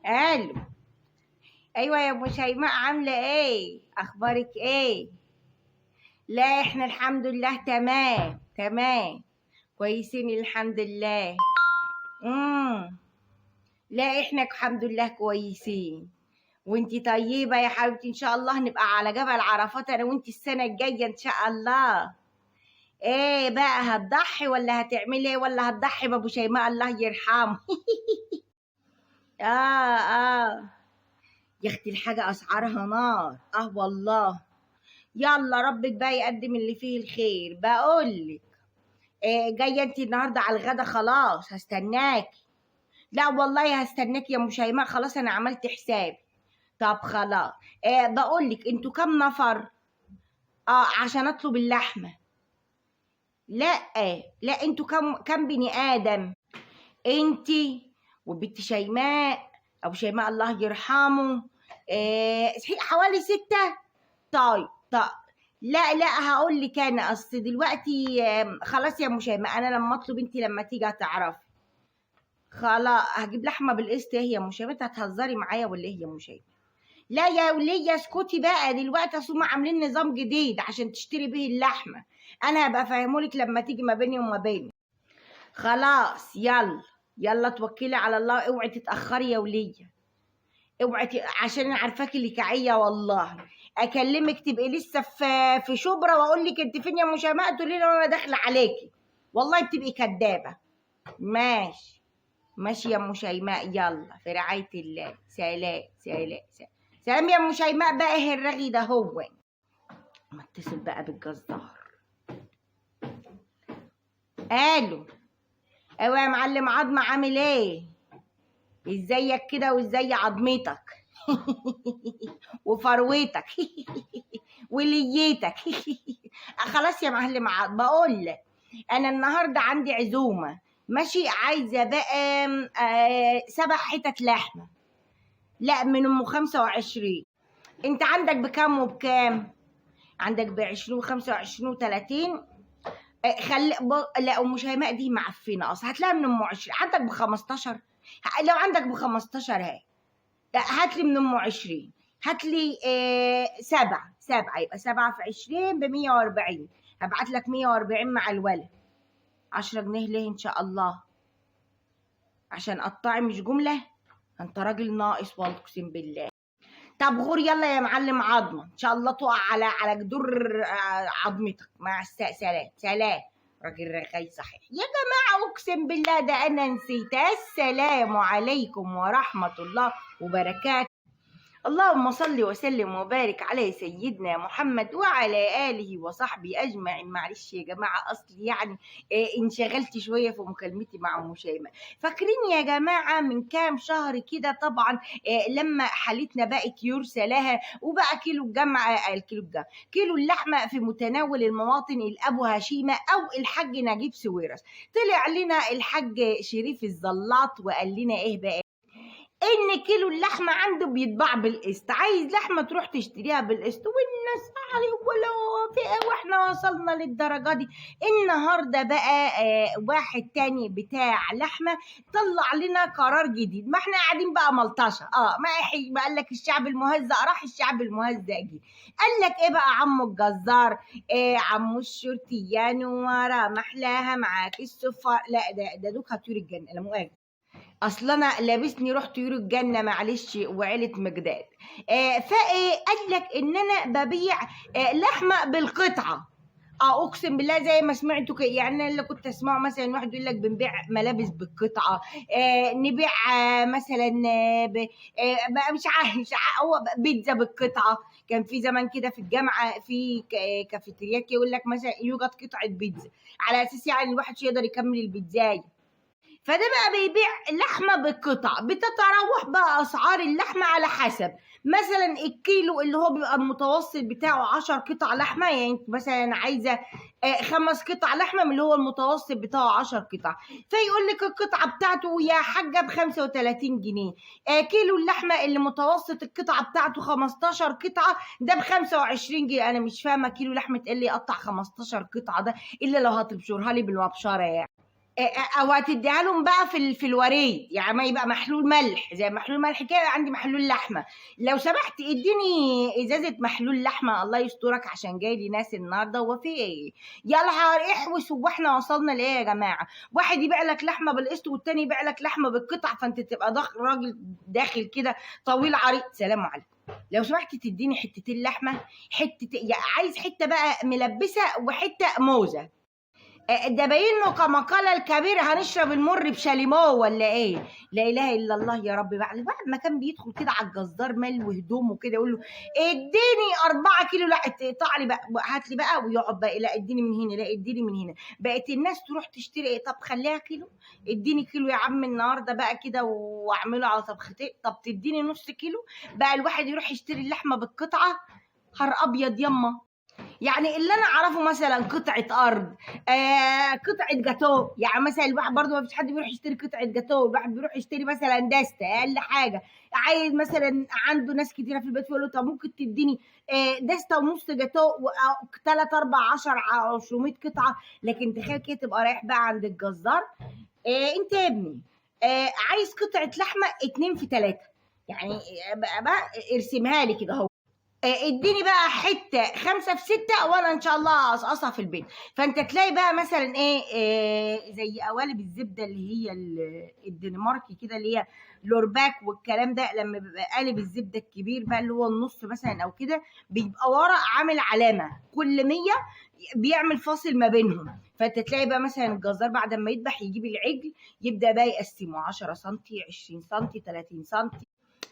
الو. ايوه يا ابو شيماء، عامله ايه؟ اخبارك ايه؟ لا احنا الحمد لله تمام تمام، كويسين الحمد لله. امم لا احنا الحمد لله كويسين. وانتي طيبة يا حبيبتي، ان شاء الله نبقى على جبل عرفات انا وانتي السنة الجاية ان شاء الله. ايه بقى، هتضحي ولا هتعملي ايه؟ ولا هتضحي بابو شيماء الله يرحمه؟ اه اه، يا اختي الحاجة اسعارها نار، اه والله. يلا ربك بقى يقدم اللي فيه الخير. بقولك إيه، جاية انتي النهارده على الغدا؟ خلاص هستناكي. لا والله هستناكي يا ام شيماء، خلاص انا عملت حسابي. طب خلاص. إيه بقولك، انتوا كام نفر؟ اه عشان اطلب اللحمة. لا لا، انتوا كام بني ادم؟ انتي وبنت شيماء ابو شيماء الله يرحمه، إيه حوالي 6. طيب طيب، لا لا هقول لك انا، اصل دلوقتي خلاص يا ام شيماء، انا لما اطلب انتي لما تيجي هتعرفي. خلاص هجيب لحمه بالقسط. ايه يا ام شيماء، انت هتهزري معايا ولا ايه يا ام شيماء؟ لا يا وليه اسكتي بقى، دلوقتي اصل هم عاملين نظام جديد عشان تشتري به اللحمة، انا هبقى افهمهولك لما تيجي ما بيني وما بينك. خلاص يلا يلا توكلي على الله، اوعي تتاخري يا وليه، اوعي عشان انا عارفاكي اللي كعيه والله. اكلمك تبقي لسه في شبرا واقول لك انت فين يا ام شيماء، تقولي لي انا داخله عليكي، والله بتبقي كدابه. ماشي ماشي يا ام شيماء، يلا في رعاية الله، سلام سلام سلام سلام يا ام شيماء. بقى ايه الرغي ده؟ هو ما اتصل بقى بالجزار. الو. ايوه يا معلم عظمه، عامل ايه؟ ازيك كده وازاي عظمتك وفروتك وليتك؟ خلاص يا معلم عظمه، بقول لك انا النهارده عندي عزومة، ماشي؟ عايزه بقى 7 حتت لحمه، لا من ام 25. انت عندك بكام وبكام؟ عندك ب20 وخمسة وعشرين وتلاتين. خلي لا ام شيماء دي معفنه اصلا، هتلاقيها من ام 20. عندك ب15؟ لو عندك ب15 هات. لا، هات لي من ام 20، هات لي 7، يبقى 7 في 20 ب140. هبعت لك 140 مع الولد. 10 جنيه ليه ان شاء الله؟ عشان قطعي مش جملة؟ انت راجل ناقص والله اقسم بالله. طب غور يلا يا معلم عظمه، ان شاء الله تقع على جدور عظمتك. مع السلامة، سلام سلام. راجل رغاي صحيح يا جماعة، اقسم بالله ده انا نسيت. السلام عليكم ورحمة الله وبركاته. اللهم صل وسلم وبارك على سيدنا محمد وعلى آله وصحبه أجمعين. معلش يا جماعة، أصلي انشغلت شوية في مكالمتي مع أم شيماء. فاكرين يا جماعة من كام شهر كده طبعا، لما حالتنا بقت يرثى لها، وبقى كيلو الجمعة، الكيلو الجمعة، كيلو اللحمة في متناول المواطن الأبو هشيمة أو الحاج نجيب ساويرس. طلع لنا الحاج شريف الزلاط وقال لنا إيه بقى؟ ان كيلو اللحمة عنده بيتباع بالقسط، عايز لحمه تروح تشتريها بالقسط. والناس عليه ولو في ايه واحنا وصلنا للدرجة دي؟ النهارده بقى واحد تاني بتاع لحمه طلع لنا قرار جديد. ما احنا قاعدين بقى ملطشه، ما ما قال لك الشعب المهزأ راح، الشعب المهزأ جه. قال لك ايه بقى عمو الجزار؟ عمو الشرطي يا نواره محلاها معاك السفر. لا ده دوكها طيور الجنة، لا مؤاخذة، اصل انا لابسني روح طيور الجنة معلش وعيلة مجداد. فايه قال لك ان انا ببيع لحمه بالقطعه. اقسم بالله زي ما سمعتوا كده، انا اللي كنت اسمعه مثلا واحد يقول لك بنبيع ملابس بالقطعه، نبيع مثلا، بقى مش عارف، مش عارف، هو بيتزا بالقطعه. كان في زمان كده في الجامعة في كافيتريات يقول لك مثلا يوجد قطعه بيتزا، على اساس الواحد مش يقدر يكمل البيتزايه. فده بقى بيبيع لحمة بالقطع. بتتراوح بقى أسعار اللحمة على حسب، مثلا الكيلو اللي هو بيبقى المتوسط بتاعه 10 قطع لحمة، يعني مثلا عايزة، 5 قطع لحمة من اللي هو المتوسط بتاعه 10 قطع، فيقول لك القطعة بتاعته يا حاجة بخمسة وتلاتين جنيه. كيلو اللحمة اللي متوسط القطعة بتاعته 15 قطعة ده ب25 جنيه. أنا مش فاهمة كيلو لحمة إيه اللي يقطع 15 قطعة ده، إلا لو هتبشرها لي بالمبشرة يعني. او هتديها لهم بقى في الوريد، يعني ما يبقى محلول ملح، زي محلول ملح كده. عندي محلول لحمه، لو سمحت اديني ازازة محلول لحمه الله يسترك، عشان جاي لي ناس النهارده. هو في ايه يا نهار احوس؟ واحنا وصلنا لايه يا جماعة؟ واحد يبيع لك لحمه بالقسط والتاني يبيع لك لحمه بالقطع، فانت تبقى داخل راجل داخل كده طويل عريض. سلام عليكم، لو سمحت تديني حتتين لحمه، حتة يعني عايز حتة بقى ملبسه وحتة موزة. ده باين له كما قال الكبير هنشرب المر بشاليمو ولا ايه؟ لا اله الا الله يا رب. بعد ما كان بيدخل كده على الجزار مال وهدومه كده يقول له اديني 4 كيلو، لا اقطع لي بقى، هات لي بقى، ويقعد بقى لا اديني من هنا، لا اديني من هنا. بقت الناس تروح تشتري ايه؟ طب خليها كيلو، اديني كيلو يا عم النهارده بقى كده واعمله على طبختين، طب تديني نص كيلو. بقى الواحد يروح يشتري اللحمة بالقطعه. خر ابيض يما. يعني اللي انا اعرفه مثلا قطعه ارض، قطعه جاتو، يعني مثلا الواحد برضه ما فيش حد بيروح يشتري قطعه جاتو، الواحد بيروح يشتري مثلا دستة اقل حاجة. عايز مثلا عنده ناس كتيرة في البيت فيقول له طب ممكن تديني دستة ونص جاتو، 3 4 10 200 قطعه. لكن تخيل كده تبقى رايح بقى عند الجزار، انت يا ابني عايز قطعه لحمه 2 في 3، يعني بقى ارسمها لي كده اهو، اديني بقى حتة 5 في 6 وانا ان شاء الله اقصقصها في البيت. فانت تلاقي بقى مثلا ايه، زي قوالب الزبدة اللي هي الدنماركي كده اللي هي لورباك والكلام ده، لما بيبقى قالب الزبدة الكبير بقى اللي هو النص مثلا او كده، بيبقى ورا عامل علامة كل 100 بيعمل فاصل ما بينهم. فانت تلاقي بقى مثلا الجزار بعد ما يذبح يجيب العجل يبدا بقى يقسمه 10 سم 20 سم 30 سم.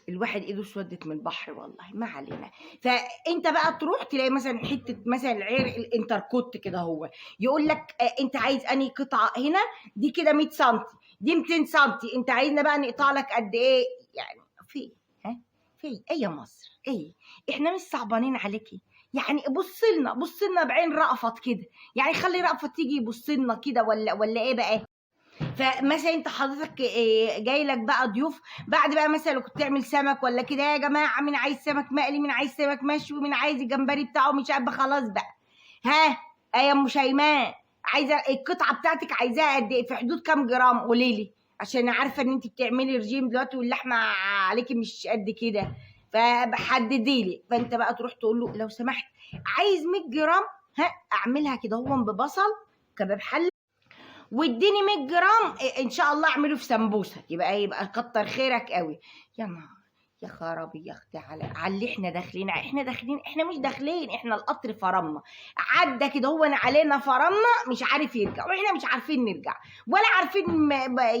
الواحد ايده اسودت من البحر والله، ما علينا. فانت بقى تروح تلاقي مثلا حتة مثلا العرق الانتركوت كده، هو يقول لك انت عايز انهي قطعه هنا، دي كده 100 سم، دي 200 سم، انت عايزنا بقى نقطع لك قد ايه؟ يعني في ها في ايه يا مصر؟ ايه احنا مش صعبانين عليكي؟ يعني بص لنا بص لنا بعين رأفت كده، يعني خلي رأفت تيجي يبص لنا كده ولا ايه بقى؟ فمثلا انت حضرتك جاي لك بقى ضيوف بعد بقى مثلا لو كنت تعمل سمك ولا كده، يا جماعة مين عايز سمك مقلي، مين عايز سمك مشوي، مين عايز الجمبري بتاعه، مش عارفه. خلاص بقى ها يا ام شيماء عايزه القطعة بتاعتك عايزاها قد ايه، في حدود كام جرام؟ قولي لي عشان عارفه ان انت بتعملي رجيم دلوقتي واللحمة عليكي مش قد كده، فحددي لي. فانت بقى تروح تقول له لو سمحت عايز 100 جرام، ها اعملها كده هو ببصل كباب حله، واديني 100 جرام ان شاء الله اعمله في سمبوسة، يبقى كتر خيرك قوي. يا نهار يا خرابي يا اختي على اللي احنا داخلين، احنا داخلين، احنا مش داخلين، احنا القطر فرمنا عدى كده، هو علينا فرمنا مش عارف يرجع، واحنا مش عارفين نرجع ولا عارفين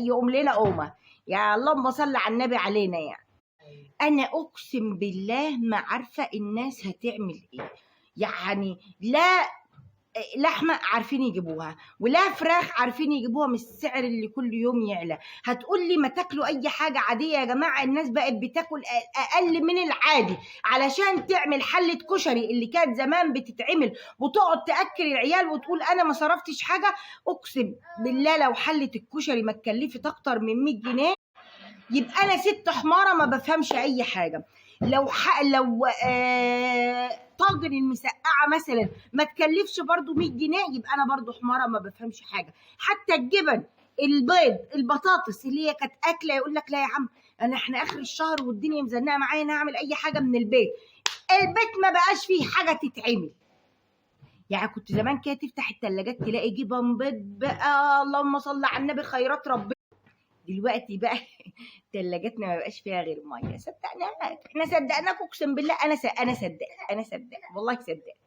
يقوم لنا قومه. يا اللهم صل على النبي علينا. يعني انا اقسم بالله ما عارفه الناس هتعمل ايه، يعني لا لحمه عارفين يجيبوها ولا فراخ عارفين يجيبوها من السعر اللي كل يوم يعلى. هتقول لي ما تاكلوا اي حاجة عادية يا جماعة، الناس بقت بتاكل اقل من العادي علشان تعمل حله كشري اللي كانت زمان بتتعمل وتقعد تاكل العيال وتقول انا ما صرفتش حاجة. اقسم بالله لو حله الكشري ما اتكلفت اكتر من 100 جنيه يبقى انا ست حماره ما بفهمش اي حاجة. لو طاجن المسقعه مثلا ما تكلفش برضو 100 جنيه يبقى انا برضو حماره ما بفهمش حاجة. حتى الجبن، البيض، البطاطس اللي هي كانت اكله يقول لك لا يا عم انا احنا اخر الشهر والدنيا مزنقه معايا انا هعمل اي حاجة من البيت. البيت ما بقاش فيه حاجة تتعمل. يعني كنت زمان كده تفتح الثلاجات تلاقي جبن، بيض بقى، اللهم صل على النبي، خيرات ربنا. دلوقتي بقى ثلاجتنا ما بقاش فيها غير مية. صدقناك، احنا صدقناك اقسم بالله. انا صدقت، انا صدقت والله صدقت.